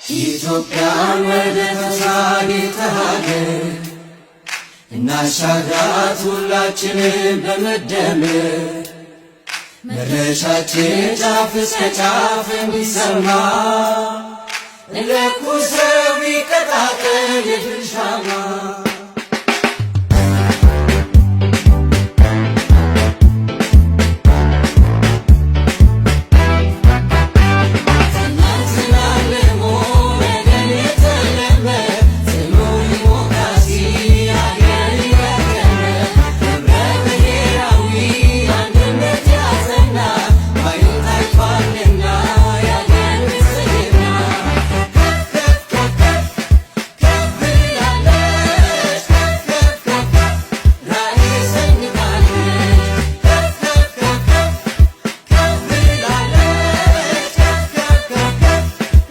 ኢትዮጵያን ወደ ተምሳሌተ ሀገር እናሻግራት ሁላችንም በመደመር። መድረሻችን ጫፍ እስከ ጫፍ እንዲሰማ እንለኩሰው ይቀጣጠል የድል ሻማ። ትናንትና አልሞ ነገን የተለመ ጽኑ ዲሞክራሲ አገር ያቀመ ህብረ ብሔራዊ አንድነት ያጸና ባይኑ ታይቷልና የአገር ብልጽግና። ከፍ ከፍ ከፍ ከፍ ከፍ ብላለች፣ ከፍ ከፍ ከፍ ከፍ ራዕይ ሰንቃለች። ከፍ ከፍ ከፍ ከፍ ከፍ ብላለች፣ ከፍ ከፍ ከፍ ከፍ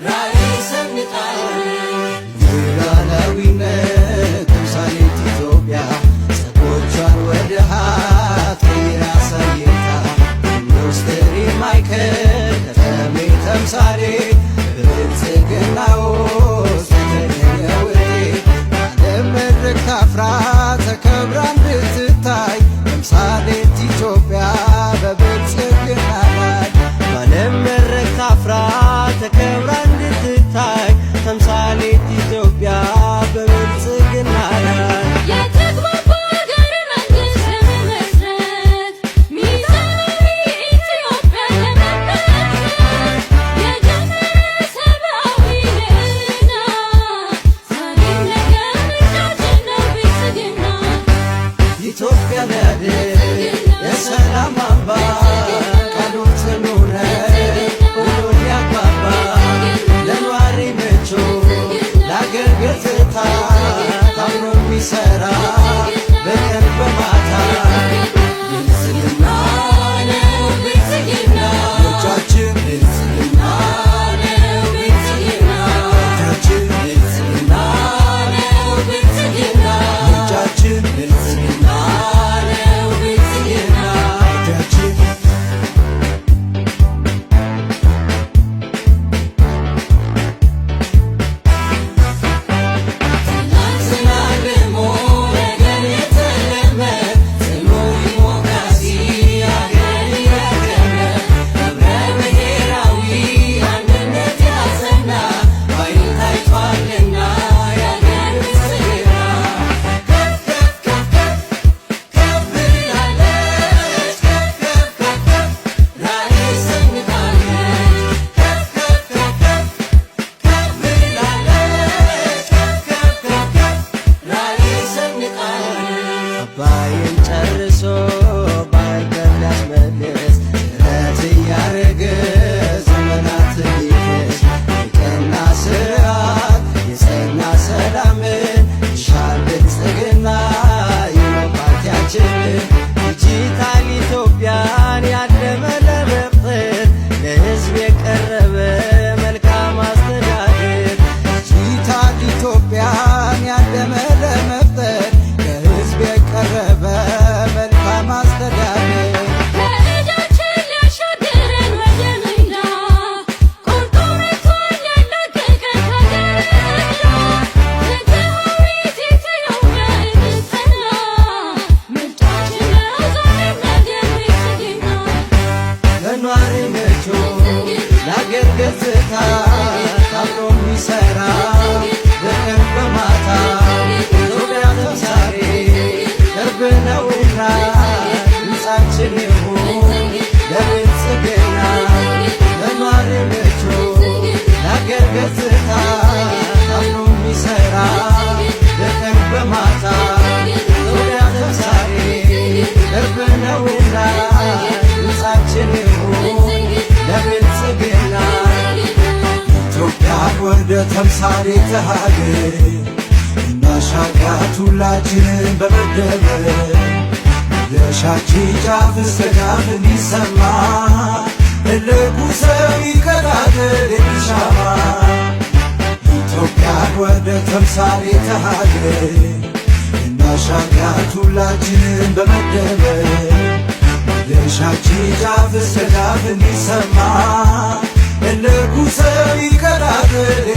ራዕይ ሰንቃለች። ሉዓላዊነት ተምሳሌት ኢትዮጵያ ዜጎቿን ወደ ሀብት ቀይራ አሳይታ፣ ኢንዱስትሪ ማዕከል ከተሜ ተምሳሌት በብልጽግና ውስጥ የተገኘ ውጤት፣ በዓለም መድረክ ታፍራ ተከብራ እንድትታይ ተምሳሌት ኢትዮጵያ በብልጽግና ላይ። በዓለም መድረክ ታፍራ ተከብራ እንድትታይ ተምሳሌት ኢትዮጵያ በብልጽግና ላይ። የተግባባ ሀገረ መንግስት ለመመስረት፣ ሚዛናዊ ኢትዮጵያን ለመመልከት የጀመረ ሰብአዊ ልዕልና፣ ዛሬም ነገም ምርጫችን ነው ብልጽግና። ኢትዮጵያ ሊያድግ የሰላም አምባ፣ ቃሉ ጽኑ ነው ሁሉን ያግባባ፣ ለኗሪ ምቹ ለአገር ገጽታ፣ ታምኖ የሚሰራ በቀን በማታ። ብልጽግና ነው ብልጽግና። ምርጫችን ብልጽግና ነው ብልጽግና። ምርጫችን ብልጽግና ነው ብልጽግና። ምርጫችን ብልጽግና ነው ብልጽግና። ምርጫችን። ትናንትና አልሞ ነገን የተለመ ጽኑ ዲሞክራሲ አገር ያቀመ ህብረ ብሔራዊ አንድነት ያጸና ባይኑ ታይቷልና የአገር ብልጽግና። ከፍ ከፍ ከፍ ከፍ ከፍ ብላለች፣ ከፍ ከፍ ከፍ ከፍ ራዕይ ሰንቃለች። ከፍ ከፍ ከፍ ከፍ ከፍ ብላለች፣ ከፍ ከፍ ከፍ ከፍ ራዕይ ሰንቃለች። አባይን ጨርሶ ባህር በር ሊያስመልስ ጥረት እያረገ ዘመናትን ሊክስ፣ የቀና ስርዓት የጸና ሰላምን ይሻል ብልጽግና ይኸው ፓርቲያችን። ዲጂታል ኢትዮጵያን ያለመ ለመፍጠር ለሕዝብ የቀረበ መልካም አስተዳደር። ዲጂታል ኢትዮጵያን ያለመ ለመፍጠር ከህዝብ የቀረበ መልካም አስተዳደር። ከዕዳችን ሊያሻግረን ወደ ምንዳ፣ ቆርጦ መጥቷል ሊያላቅቀን ከሀገር ዕዳ። ፍትሃዊት ኢትዮጵያ እንድትጸና ምርጫችን ነው ዛሬም ነገም ብልጽግና። ለኗሪ ምቹ ለአገር ገጽታ፣ ታምኖ የሚሰራ በቀን በማታ፣ ኢትዮጵያ ተምሳሌት ቅርብ ነውና ድምፃችን ይሁን ለብልጽግና። ለኗሪ ምቹ ለአገር ገጽታ፣ ታምኖ የሚሰራ በቀን በማታ፣ ኢትዮጵያ ተምሳሌት ቅርብ ነውና ድምፃችን ይሁን ለብልጽግና። ኢትዮጵያን ወደ ተምሳሌተ ሀገር እናሻግራት ሁላችንም በመደመር። መድረሻችን ጫፍ እስከ ጫፍ እንዲሰማ እንለኩሰው ይቀጣጠል የድል ሻማ። ኢትዮጵያን ወደ ተምሳሌተ ሀገር እናሻግራት ሁላችንም በመደመር። መድረሻችን ጫፍ እስከ ጫፍ እንዲሰማ እንለኩሰው ይቀጣጠል።